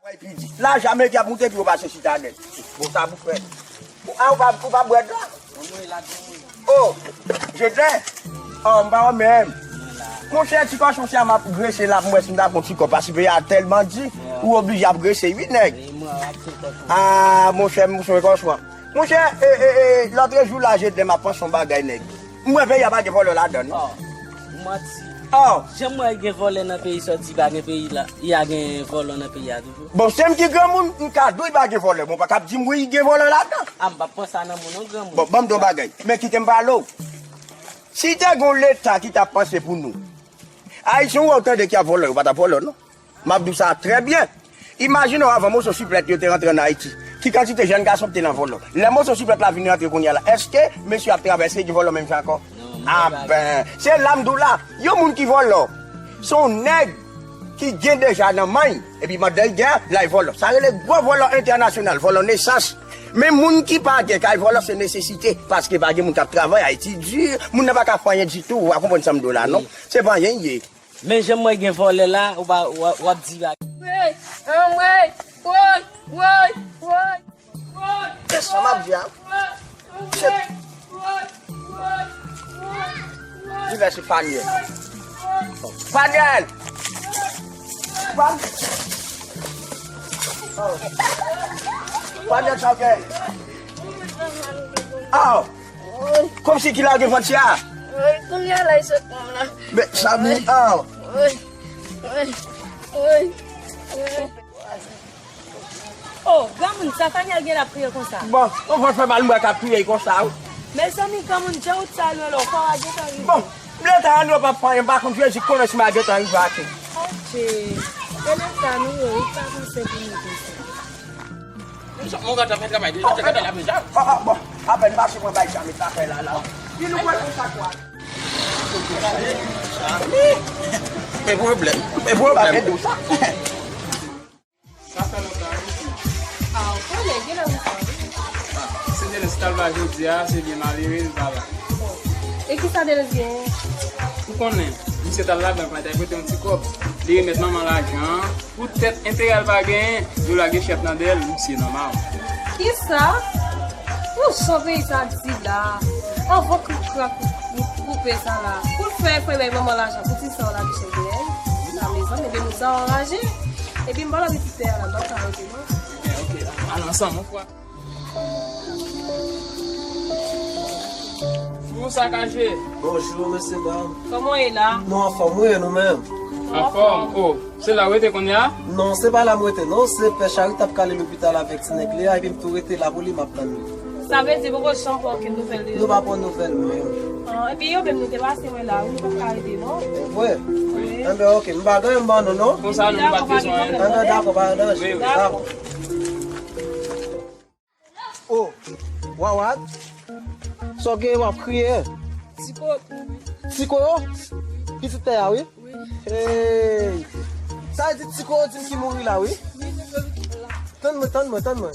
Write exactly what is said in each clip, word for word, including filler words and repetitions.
Epi di, la jamè ki ap moute pi wo pase Sitadèl. Bon, sa pou fè. Ou, a, ou pa, ou pa bwè dlo? Oh, je t'aime. Oh, m pa wè menm. Monchè, ti kòchon sa m ap grese la pou m wè si m ta pran ti kòb, paske peyi a tèlman di, ou oblije ap grese, wi, nèg. Ah, monchè, m sou kòchon. Monchè, e, e, e, lòtrejou la, je t'aime, m ap panse yon bagay, nèg. M wè peyi a pa gen vòlè ladan, non. Oh, ou manti. Oh. Jan m wè gen vòlè nan peyi sa w di pa gen peyi la, y a gen vòlè nan peyi a toujou. Bon, se m ki granmoun, m ka di w pa gen vòlè. Bon, pa ka ap di m wi, gen vòlè ladan. A, m p ap pran sa nan men w non, granmoun. Bon, ban m di w yon bagay. Men kite m pale w. Si te gen yon Leta ki t ap panse pou nou, Ayisyen ou wè w tande ki ap vòlè, yo pa t ap vòlè, non. M ap di w sa trè byen. Imajine w avan moso siprèt yo te rantre ann Ayiti. Ki kantite jèn gason ki te nan vòlè? Lè moso siprèt la vin rantre kounye a la, èske mesye ap travèse gen vòlè menm jan ankò? Ah ben, se la m di w la, yon moun ki vòlè, se yon nèg ki gen deja nan men l, epi pandan l gen, l al vòlè. Sa rele gwo vòlè entènasyonal, vòlè nesans. Men moun ki pa gen k al vòlè se nesesite, paske pa gen moun k ap travay, Ayiti di, moun nan pa ka fè anyen ditou, ou pa konprann sa m di w la, non? Se pa anyen l ye. Men jan m wè gen vòlè la, ou pa, w ap, w ap di bagay. Woy, anmwey, woy, woy, woy, woy. Se sa m ap di a. Divès Panyèl. Panyèl! Pan-, Panyèl sa w gen? Aw! Kòmsi ki lage vant sa? Woy, kounye a la, li sot nan m la. Men, sa byen, aw. Woy, woy, woy, woy. Oh, granmoun, sa Panyèl gen l ap kriye konsa? Bon, yon vant fè mal, m wè k ap kriye konsa, wi. Mezanmi, granmoun, jan wout sa lwen la, ou kwè w a gentan rive? Bon, m leta an, nou p ap fè anyen, m pa konn Jezi konnen si m a gentan rive atè. Adje, e leta nou ye, wi, pa panse pou nou konsa. Mwen ka ta fè travay deja, te ka ta la deja. Oh, oh, bon, apèn pase mwen bay sa met afè la la. Di nou mwen konsa kwa. Men pwoblèm, men pwoblèm. Sa fè lontan wi. Ah, ou konnen, gen lè ou sa wi. Se Delens t al ba jodi a, se byen malere, li pa la. E kisa Delens genyen? Ou konnen, misye t al labank la, t al prete yon ti kòb. Li remèt manman lajan an. Poutèt enterè l pa genyen, yo lage chèf nan dèyè l, misye nan mawo. Kisa? Ou jan peyi sa di la? Anvan krik krak koupe sa la. Pou l fè frè bay manman lajan, pou ti sa w lage chèf dèyè l? Sa mezanmi, ebyen moun sa anraje. Ebyen m pa nan pitit tè a la, m pa ka rete non. Ok, ok. Al ansanm, on fwa. Ou sakaje? Bonjou, mesye dam. Kòman w ye la? Nou anfòm, wi, e nou menm? Anfòm? Oh, se la w rete kounye a? Non, se pa la m rete, non. Se pè Chari t ap kale lopital avèk ti nèg li a, epi m tou rete la pou li, m ap tann li. Sa vle di, poko janm pran okenn nouvèl de yo? Nou pa pran nouvèl menm. Ah, epi yo menm nou te pase wè la, wi, nou pa ka rete, non. E vre? Wi. Enben, ok, m pa gen anyen m ban nou, non? Konsa nou, nou pa t bezwen anyen. Enben, dakò, pa gen danje. Wi, wi. Dakò. Oh, Wawat, sa w genyen w ap kriye? Ti koyo pou wi. Ti koyo? Pitit tè a wi? Wi. Hey! Sa vle di ti koyo di m ki mouri la wi? Wi, ti koyo ki la. Tann mwen, tann mwen, tann mwen.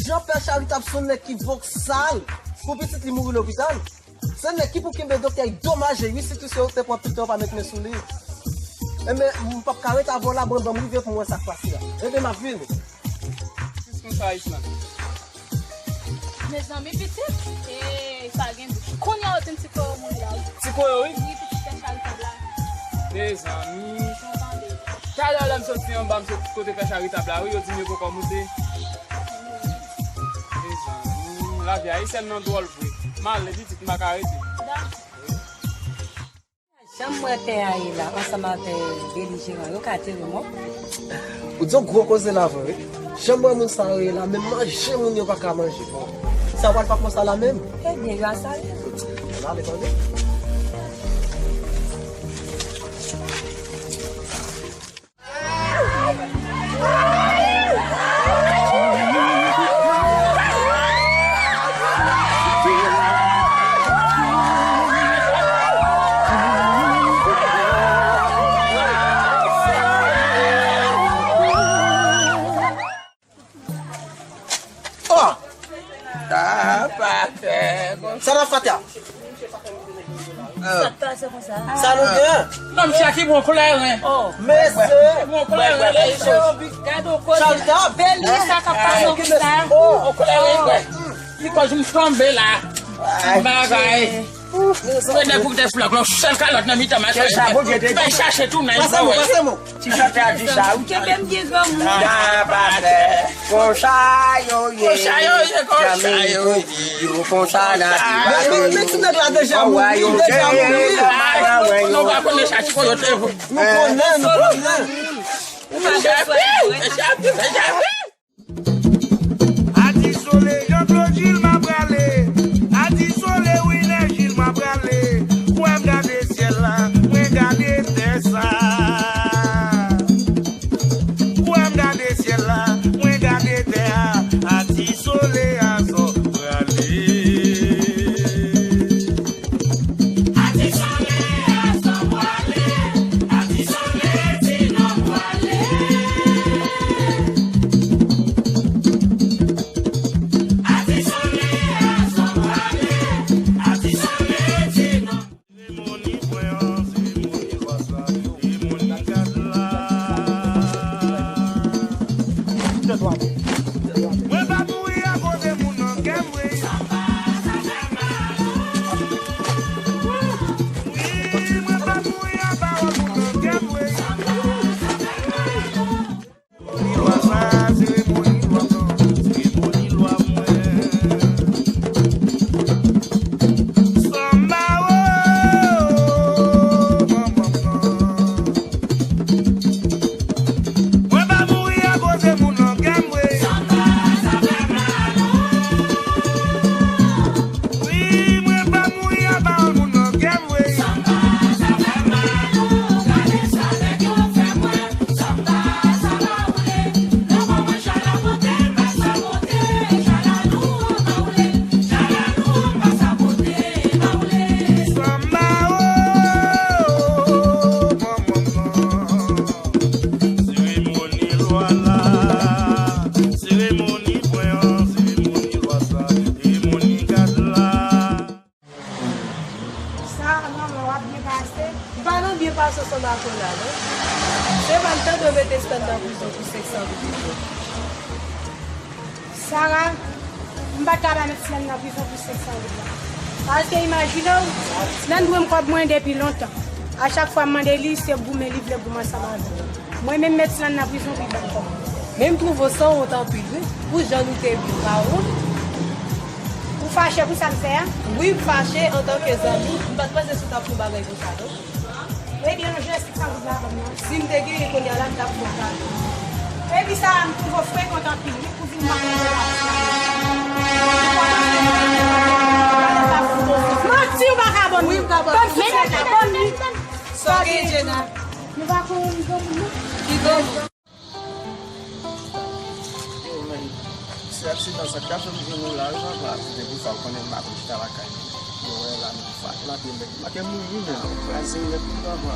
Jan pè Chari t ap sou nèg ki voksal pou pitit li mouri lopital. Se nèg ki pou kenbe doktè y domaje wi, sitou se yo te pran pitit yo pa met men sou li. Enben, m p ap ka ret avè w la, bon, ban m rive pou m wè sa k pase a. Enben, m ap vini. Jis konsa, Islam. Mezanmi, pitit, e, sa gen bouch. Kounye a, yo di m ti koyo mouri la wi. Ti koyo, wi? Wi, pitit pè Charitab la. Mezanmi. Jan w tande. Talè lè m soti anba, m sot kote pè Charitab la, wi, yo di m yo poko moute. Mezanmi, lavi ayisyèn nan dwòl vre. M ale pitit, m pa ka rete. Jan m wè pè a ye la, ansanm avè belijeran yo, ka tere mò. Ou di yon gwo koze la vre, wi. Jan m wè moun sa yo ye la, menm manje moun yo pa ka manje. Bon, sa pral pa konsa la menm? Ebyen, grasa yo. Ann ale, tande. Oh! Ah, pa fè konsa. Sa n ap fè a? Sa k pase konsa? Sa nou gen? Non, m chèche bon kleren. Oh. Mesye. Bon kleren la, mesye. Gade yon koze. Charitable. Bèl li, sa k ap pase konsa? Oh, kleren, wè. Li kòz m tonbe la. Bagay. Mwen nèg pou te flòk, yon sèl kalòt nan mitan machay. Bay chache tou nan. Pase mwen, pase mwen. Ti chantè a di sa, wi. Kenbe m byen granmoun. Nan pa fè. Konsa yo ye. Konsa yo ye, konsa yo ye. Yo konsa natirèl. Men, men, men ti nèg la deja mouri, deja mouri. Nou pa konnen sa ti koyote. Nou konnen, nou konnen. Ou pa bezwen. Deja viv, deja viv. Ati sole, Jean Claude Gilles, m ap prale. Ati sole, Wilner Gilles, m ap prale. Kou wè m gade syèl la, mwen gade tè sa. Kou wè m gade syèl la, mwen gade tè a. Ati sole a sot prale. Ati sole a sot prale. Ati sole ti non prale. Ati sole a sot prale. Ati sole ti non. Seremoni pwen an, seremoni lwa sa, seremoni gad la. Mwen pa mouri akoz de moun nan kè m, wi. Wi, mwen pa mouri anba wòl moun nan kè m, wi. Seremoni lwa sa, seremoni lwa blan, seremoni lwa mwen. Sanba o, manman mwen. Mwen pa mouri akoz de moun nan kè m, wi. Wi, mwen pa mouri anba wòl moun nan kè m, wi. Sanba o, manman. Seremoni lwa la, seremoni pwen an, seremoni lwa sa, seremoni gad la. Sa, manman, w ap byen pase? M pa nan byen pase ansanm ak ou la, non. Se pa m tande yo mete Stan nan prizon pou senk san goud. Sara, m pa t ka pa met Stan nan prizon pou senk san goud la. Paske imajine w, Stan dwe m kòb mwen depi lontan. A chak fwa m mande li, se goumen li vle goumen ansanm avè m. Mwen menm met Stan nan prizon pou l ban m kòb. Men m twouve w sanwont anpil, wi. Pou jan nou te viv, pa wont? Ou fache pou sa m fè a? Wi, m fache antanke zanmi. M pa t panse si w t ap fè yon bagay konsa, non. Ebyen, yon jès ki sa w la ban m nan. Si m te genyen kounye a la, m t ap fè w kado. Epi sa a, m twouve w frekan anpil, wi, pou vin mande lajan. Manti, ou pa ka ban m li. Wi, m ka ban m li. Ban m li. Sa w gen, Djena? Nou pa konn granmoun, non? Ki granmoun? Yo, men, se aksidan sa k ta fè m jwenn ou la, wi, papa. Se te pou sa, ou konnen m pa konn chita lakay mwen. Yo, wè la, nou fat, m ap Mwen te mouri, men. Kraze nèt, wi, papa.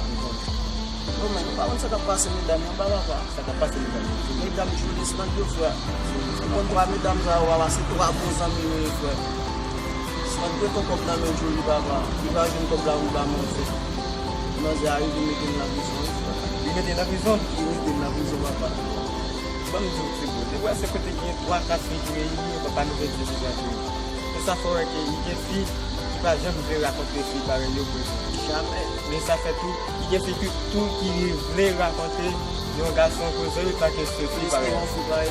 Yo, men, ou pa konn sa k ap pase medam yo anba, papa. Sa k ap pase medam yo? Medam Jolis nan yo, frè. Ou konn twa medam sa yo, papa, se twa bon zanmi nou ye, frè. Stan te pran kòb nan men Jolis, papa. Li pa jwenn kòb la pou l ba manzè. Manzè a rive mete l nan prizon, wi, frè. Li mete l nan prizon? Li mete l nan prizon, papa. Ban m di w, ti bro, depi w wè se kote gen twa, kat fi ki reyini, papa, nou vle di se sa ki reyini. E sa fè w wè ke li gen fi ki pa janm vle rakontre fi parèy yo koze. Jamè. Men sa fè tou, li gen fi ki tou ki vle rakontre yon gason koze, wi, pa kesyon fi parèy. Fi parèy.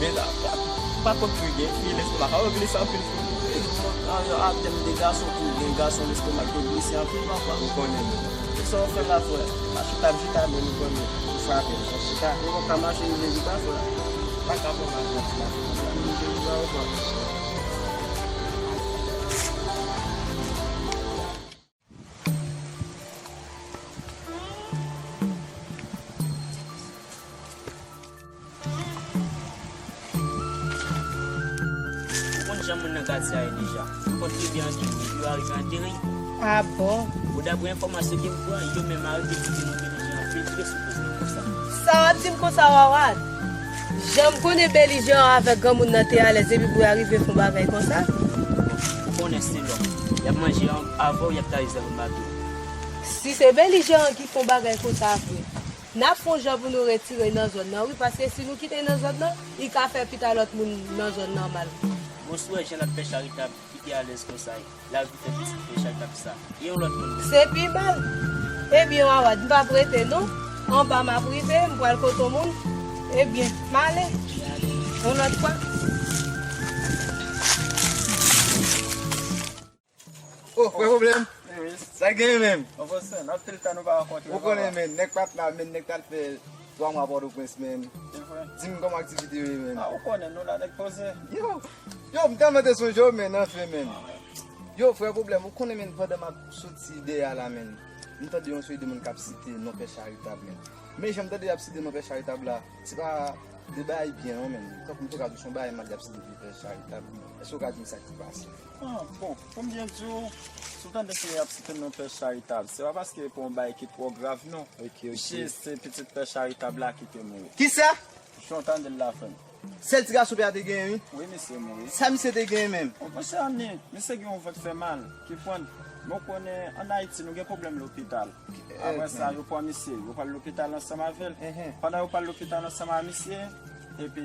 Men la, pa, pa kont fi gen fi, lestomak yo glise anpil. An, an, an tèm de gason tou, gen gason lestomak yo glise anpil, papa. Ou konnen. E sa w fè la, frè? Pa chita, m chita, men nou konnen. Ou frape, m chita. Ou pa ka mache rive Vita, frè. Pa ka fè mache, m chita. Ou konn jan moun nan katye a ye deja. Ou konn trè byen an ki jou yo arive antere. A bon? Bon, daprè enfòmasyon ke m pran, yo menm arete kite nou Belijan an fetire sou koze konsa. Sa w ap di m konsa, Wawa? Jan m konnen Belijan avèk granmoun nan te alèz epi pou y arive fè yon bagay konsa? Ou konnen se lòm. Y ap manje an-, avè w, y ap taye zam an ba tou. Si se belijeran ki fè yon bagay konsa vre, n ap fè yon jan pou nou retire nan zòn nan, wi, paske si nou kite nan zòn nan, li ka fè pita lòt moun nan zòn nan mal. Bon, si w wè jan l ap fè charitab, li te alèz konsa, l al pou fè pitit fè charitab sa. E yon lòt moun menm? Se pi mal. Ebyen, Wawad, m p ap rete, non. Anba m ap rive, m pral kote yon moun. Ebyen, m ale. Yon lòt fwa. Oh, frè Pwoblèm. Wi, wi. Sa k genyen menm? Bon, frè, n ap fè l tan nou pa rankontre. Ou konnen, men, nèg pa t la, men, nèg t al fè twa mwa Pòtoprens, men. Se vre. Di m kòman aktivite yo ye, men. Ah, ou konnen, nou la, nèg poze. Yo, yo, m tèlman te sonje w, men, anfen, men. Yo, frè Pwoblèm, ou konnen, men, pandan m ap soti dèyè a la, men, m tande yon seri de moun k ap site non Pè Charitab, men. Men jan m tande y ap site non Pè Charitab la, se pa de bagay byen, non, men. Tankou m te ka di w se yon bagay mal y ap site Pè Charitab. Èske w ka di m sa ki pase? Ah, bon, pou m byen di w, si w tande ke y ap site non Pè Charitab, se pa paske pou yon bagay ki twò grav, non. Ok, ok. Jis se pitit Pè Charitab la ki te mouri. Kisa? Jan w tande l la, frè m. Sèl ti gason pè a te genyen, wi. Wi, misye mouri. Sa misye te genyen menm? Bon, monchè, anni, misye gen yon vant fè mal, ki pran. Men w konnen, ann Ayiti, nou gen pwoblèm lopital. Apre sa, yo pran misye, yo pral lopital ansanm avè l. Pandan yo pral lopital ansanm a misye, epi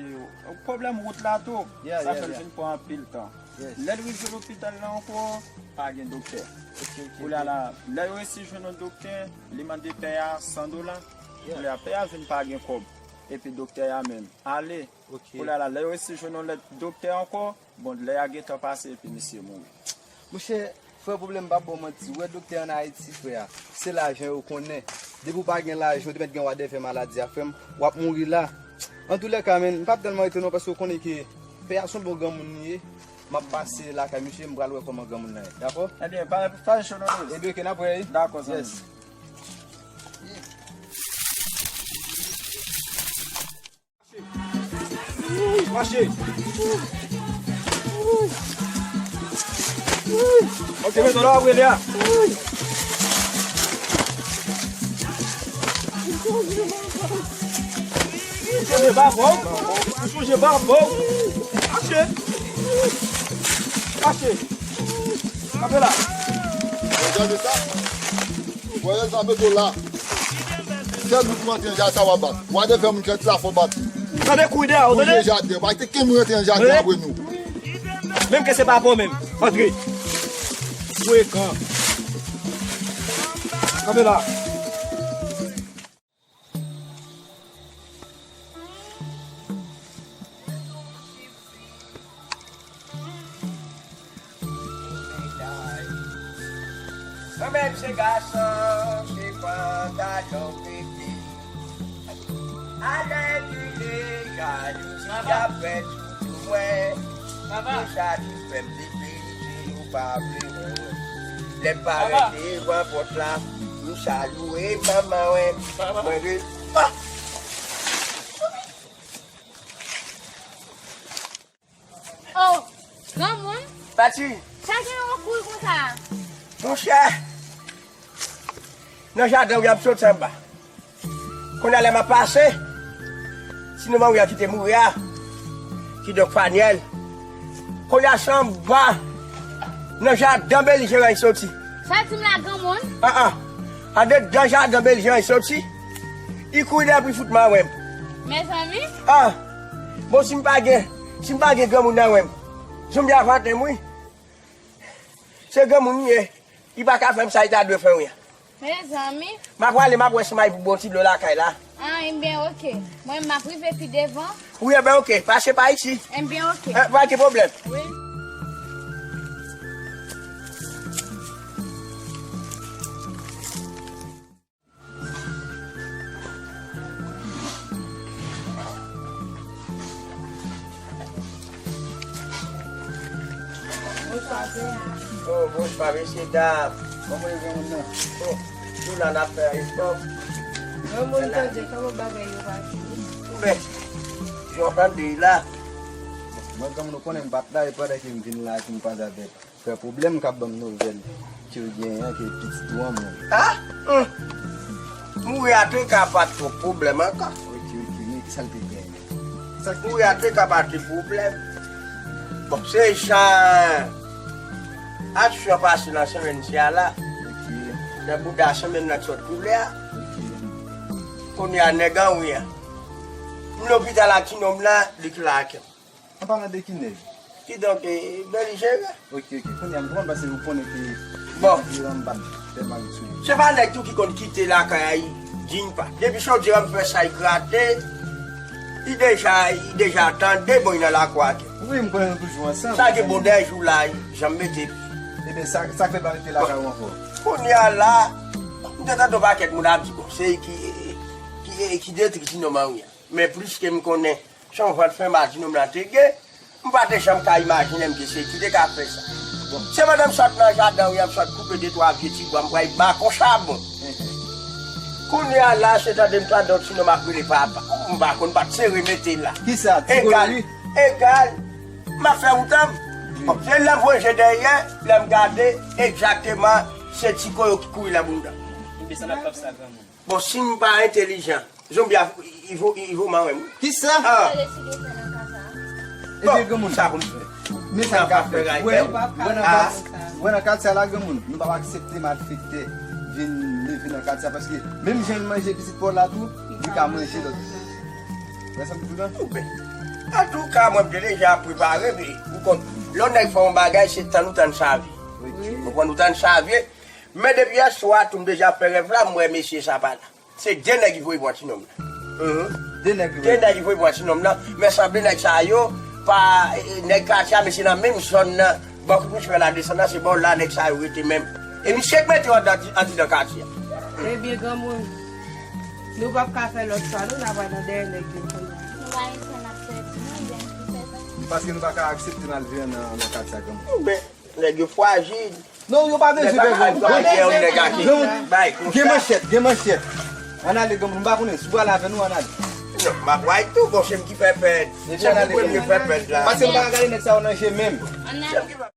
pwoblèm wout la tou, sa fè l vin pran anpil tan. Lè l rive lopital la ankò, pa gen doktè. Koulye a la, lè yo resi jwenn yon doktè, li mande pè a san dola. Koulye a, pè a vin pa gen kòb. Epi doktè a menm, ale. Koulye a la, lè yo resi jwenn yon lòt doktè ankò, bon, lè a gentan pase epi misye mouri. Monchè, frè Pwoblèm, m p ap ba w manti. Ou wè doktè ann Ayiti, frè a, se lajan yo konnen. Depi w pa gen lajan, ou te mèt gen wadèfè maladi a, frè m, w ap mouri la. Antoulèka, men, m p ap tèlman rete non, paske w konnen ke pè a se yon bon granmoun li ye. M ap pase lakay misye, m pral wè kòman granmoun nan ye. Dakò? Ebyen, pa, pa cho non. Ebyen, ok, n ap wè, wi. Dakò, zanmi. Yes. Mache. Ok, men, tò la w ap rele a. Ou sonje pa fò? Ou sonje pa fò? Mache. Mache. Kanpe la. Gade sa. Voye sa, mete w la. Sèl moun ki rantre nan jaden sa w ap bat. W a de fè moun ki rantre la fò bat. Tande kouy dèyè, ou tande? Kouye jaden. Pa kite kenn moun rantre nan jaden apre nou. Menm ke se pa pa w menm. Antre. Frekan. Kanpe la. Nan menm se gason, se pantalon pete. Alèkile, jalouzi ap fè tout mwen. Konsa tou fè m depeche, ou pa vle wè. Lè m parèt devan pòt la, m salye manman w. Mwen re-, ah! Oh, granmoun. Pati. Sa gen yon kouri konsa? Monchè, nan jaden w y ap sot anba. Kounye a lè m ap pase, ti nonm an w y a ki te mouri a, kidonk Fanyèl. Kounye a se anba, nan jaden belijeran y soti. Sa di m la granmoun? Ah, ah. Andedan jaden belijeran y soti. Li kouri dèyè pou l fout mawè m. Mezanmi. Ah. Bon, si m pa gen, si m pa gen granmoun nan mwen, zonbi a va atè m, wi. Se granmoun li ye. Li pa ka fè m sa li ta dwe fè, wi. Mezanmi. M ap prale, m ap wè si m ay pou bon ti dlo lakay la. Ah, enben, ok. Mwen, m ap rive pi devan. Wi, enben, ok. Pase pa isi. Enben, ok. Eh, pa gen pwoblèm. Wi. Oh, bonswa, mesye dam. Kòman yo gen moun nan? Oh, nou la n ap fè espò. Yon moun tande, kòman bagay yo pase? Oubyen, yo ap tande la. Mwen, kòm nou konnen m pa t la, e pandan ke m vin la, ke m kwaze avèk Frè Pwoblèm k ap ban m nouvèl ke w genyen an, ke pitit ou an mouri. Ah! Hum! Mouri a te ka pa t twòp pwoblèm ankò. Ok, ok, men kisa l te genyen? Mouri a te ka pa t pwoblèm. Bon, se jan Aksyon pase nan semèn sa a la. Nan bouda semèn nan ki sot koule a. Kounye a nèg an wi an. M lopital ak ti nonm nan, li ki la ak m. An palan de ki nèg? Kidonk, eh, Beljera. Ok, ok. Kounye a m konprann paske ou konnen ke Bon. Li anba m, tèlman li sou li. Se pa nèg tou ki konn kite lakay a, li diy pa. Depi chòdye a m fè sa, li grate. Li deja, li deja tande, bon, li nan lakou a tou. Wi, m konnen nou toujou ansanm. Sa gen bon dèyè jou la, jan m mete. Ebyen, sa, sa k fè pa rete lakay ou ankò? Kounye a la, m te tande yon pakèt moun ap di, bon, se li ki, ki, ki detwi ti nonm an wi an. Men plis ke m konnen, se yon vant fen mal ti nonm lan te gen, m pa te janm ka imajine m ke se li ki te ka fè sa. Bon. Se pandan m sot nan jaden wi an, m sot koupe de twa vye ti bwa, m pral ba kon chabon. Kounye a la, se tande m tande yon ti nonm ap rele papa. M pa konn, m pa t sere mete la. Kisa? Ti Egal, Goli? Egal. M ap fè wout an m. Bon, se lè m voye je dèyè, lè m gade, egzakteman, se ti koyo ki kouri nan bounda. Ebyen, sa n ap fè sa, granmoun. Bon, si m pa entelijan, zonbi a, i vo, i vo mwen. Kisa? Ah. Sa deside fè nan kaz la. Ebyen, granmoun. Sa pou m fè. Men sa m ka fè. Wè, wè nan katye, wè nan katye a la, granmoun, nou p ap aksepte malfektè vin leve nan katye a, paske menm jan l manje pitit pa w la tou, li ka manje lòt. Wè sa m di w la? Antouka, mwen, m te deja prepare, men ou konn, lè yon nèg fè yon bagay, se tann ou tann sa vye. Ou konprann, ou tann sa vye. Men depi yè swa, tou m deja fè rèv la, m wè mesye sa pa la. Se de nèg ki voye pran ti nonm nan. Mhm. De nèg ki voye pran ti nonm nan, men sanble nèg sa yo, pa, eh, nèg katye a, men se nan menm zòn nan, bò kote misye fè la desann nan, se bò la nèg sa yo rete menm. E misye k mete yo andidan, andidan katye a. Ebyen, granmoun, nou p ap ka fè lòt chwa, non, n a pral nan dèyè nèg yo kounye a. Nou pa gen chwa, n ap fè, nou menm ki fè sa. Paske nou pa ka aksepte malveyan nan, nan katye a, granmoun. Bon, nèg yo fwajil. Non, yo pa bezwen pè, granmoun. Gen manchèt, gen manchèt. Ann ale, granmoun, m pa konnen. Si w pral avè nou, ann ale. Non, m ap wè tou, bon, se m ki fè pèd. Se m ki premye fè pèd la. Paske m pa ka gade nèg sa yo nan je menm.